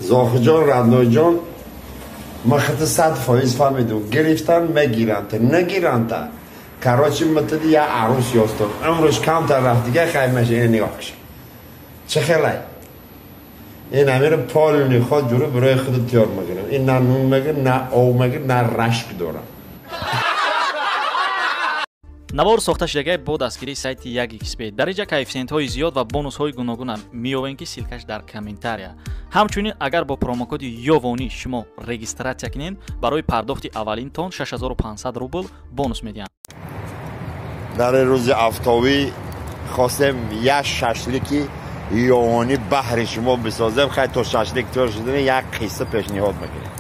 Зохиҷон, Радноҷон, ма хата 100% фаҳмидум. Гирифтан мегиранта, нагиранта. Короче, ма тади я арӯс ёстам. Умрш камтар рафт, дига хай меша, ина нигоҳ киш. Чӣ хелай? Ин амира полни худ ҷури барои худ тиёр мекунам. Ин на нун мегир, на ов мегир, на рашк дорам. Навор сохта шудагай бо дастгирии сайти 1xb. Дар инҷа коэффисиентҳои зиёд ва бонусҳои гуногуна меёбем, ки ссылкаш дар комментария. Ҳамчунин агар бо промокоди Ёвонӣ шумо регистратсия кунед, барои пардохти аввалинтон 6500 рубл бонус медиҳанд. Дар рӯзи афтовӣ хостем як шашлики ёвонӣ баҳри шумо бисозем. Хай, то шашлик тӯр шудани як қисса пешниҳод мекунем.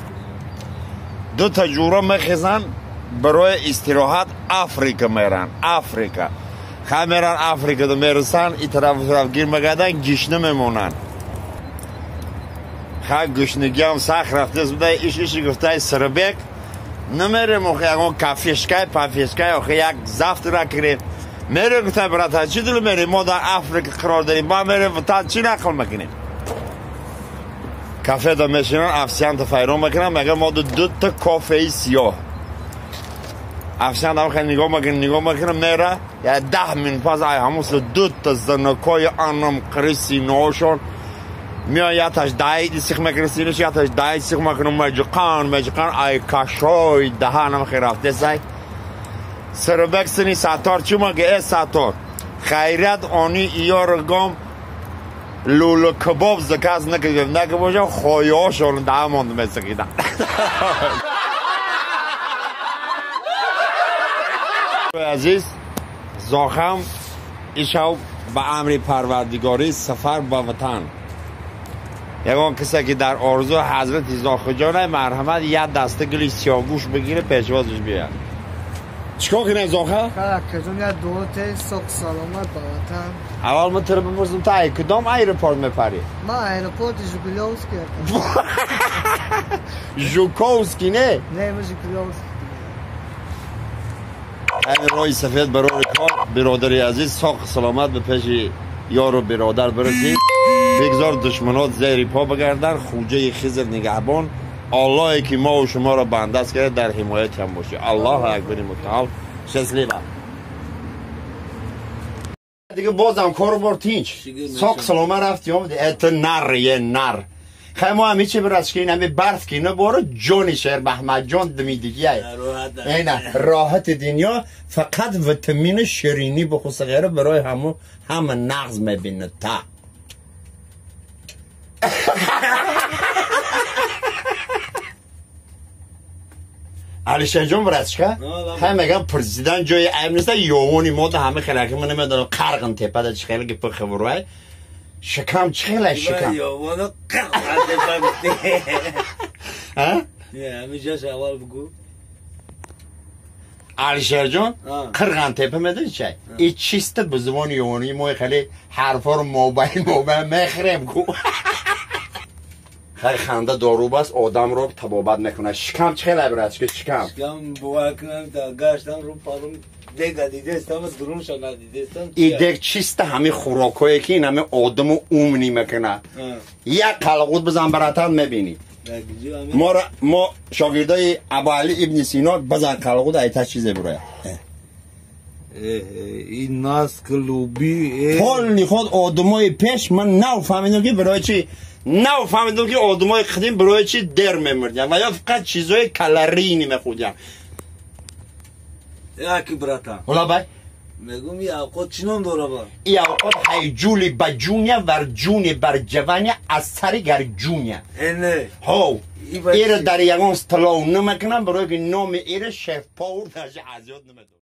Ду та ҷура мехезанд, барои истироҳат Африка меран. Африка хай меран, Африкада мерасанд, и тарафу тараф гир мегарданд, гишна мемонанд. Хай, гушнагиам сахт рафтааст буда. Иш иши гуфтай: «Сирбек, намерем охи ягон кафешкай пафешкай, охи як завтрак кунем?» «Мерем», гуфтай, «братан, чӣ дил мерем? Мо дар Африка қарор дорем, ма мерем ватан, чӣ нақл мекунем?» Кафеда мешинанд, официанта файрон мекунанд, мегӯяд: «Мо дута кофеи сиёҳ». Официант ам хеле нигоҳ мекунад, нигоҳ мекунад, мера я 10 минут пас ай ҳамун дута занакои анам қири синоошон меояд, яташ даиди сих мекунад синаш, яташ даид сих мекунад, меҷиқан меҷиқан, ай кашои даҳанам хе рафтесай. Сирбек сини Саттор чӣ мега: «Э, Саттор, хайрият, они иёргом лӯлу кабоб заказ накардем, нака бошам хоёшон даҳамонда месиқидан». Азиз Зохам, ишав ба амри Парвардигорӣ сафар ба ватан. Ягон касе ки дар орзу ҳазрати Зохиҷона, марҳамат, як даста гули сиёҳгӯш бигире, пешвозиш биёяд. Чикор кунем, Зоха? Акаҷон, як дуо те, соқ саломат ба ватан. Аввал ма туро бипурсам, ту ай кудом аэропорт мепарӣ? Ма аэропорти Жигулёвский. Жуковский не? Не, ма Жигулёвский. Ҳамин роҳи сафед барори кор, биродари азиз, соқ саломат ба пеши ёру биродар бирасӣ. Бигзор душманот зери по бигарданд. Хуҷаи Хизр нигаҳбон, Аллоҳе ки мову шуморо бандаст карда, дар ҳимоятам бошӣ. Аллоҳу акбари мутаол. Счастливо. Дига бозам кору бор тинч, соқ салома рафти омади. Это нар е нар. Хай, мо ҳами чи бирас ки ин ҳами барф ки ина боро, ҷони Шер Маҳмадҷон димидигия. Ина роҳати дунё, фақат витамини ширинӣ бихӯса, ғайра барои ҳаму ҳама нағз мебинад. Та Алишерҷон, братчка, хай, мегам, президент ҷои айб неста. Ёвони мода ҳама хелаки ма намедонам, қарғин тепада чӣ хеле гипи хабурвай. Шикам чӣ хелай, шикам? Ёвоно қарғин тепа гуфти. Ҳамиҷаш аввал бугӯ. Алишерҷон, қирған тепа медони чай? И чисто ба зубони ёвонии мо хеле ҳарфоро мобайн мобайн мехӯрем ку. Хай, ханда дору баст, одамро табобат мекунад. Шикам чӣ хелай, братчка, шикам? Шикам бовар кунам, та гаштам ру парум дега дидестам, дурунша надидестам. И дег чисто ҳами хӯрокҳое ки ин ҳами одаму умнӣ мекунад. Як қалғут бизан, братан, мебинӣ. Моро мо шогирдои Абуали ибни Сино, базан қалғут, айта чизе буроя. Ин наск луби. Полни худ одамои пеш, ман нав фаҳмидам ки барои чи, нав фаҳмидам ки одамои қадим барои чи дер мемурдиянд ва ё фақат чизои калорийный мехӯрдиянд. Яки, братан. Ҳула бай. Мегум, и авқот чӣ ном дора ба? И авқот ҳайҷули ба ҷуня вар ҷуни бар ҷаваня аз сари гарҷуня. Эне. Ҳов, ира дар ягон столов намекунам, барое ки номи ира шеф повар даже аз ёд намедорам.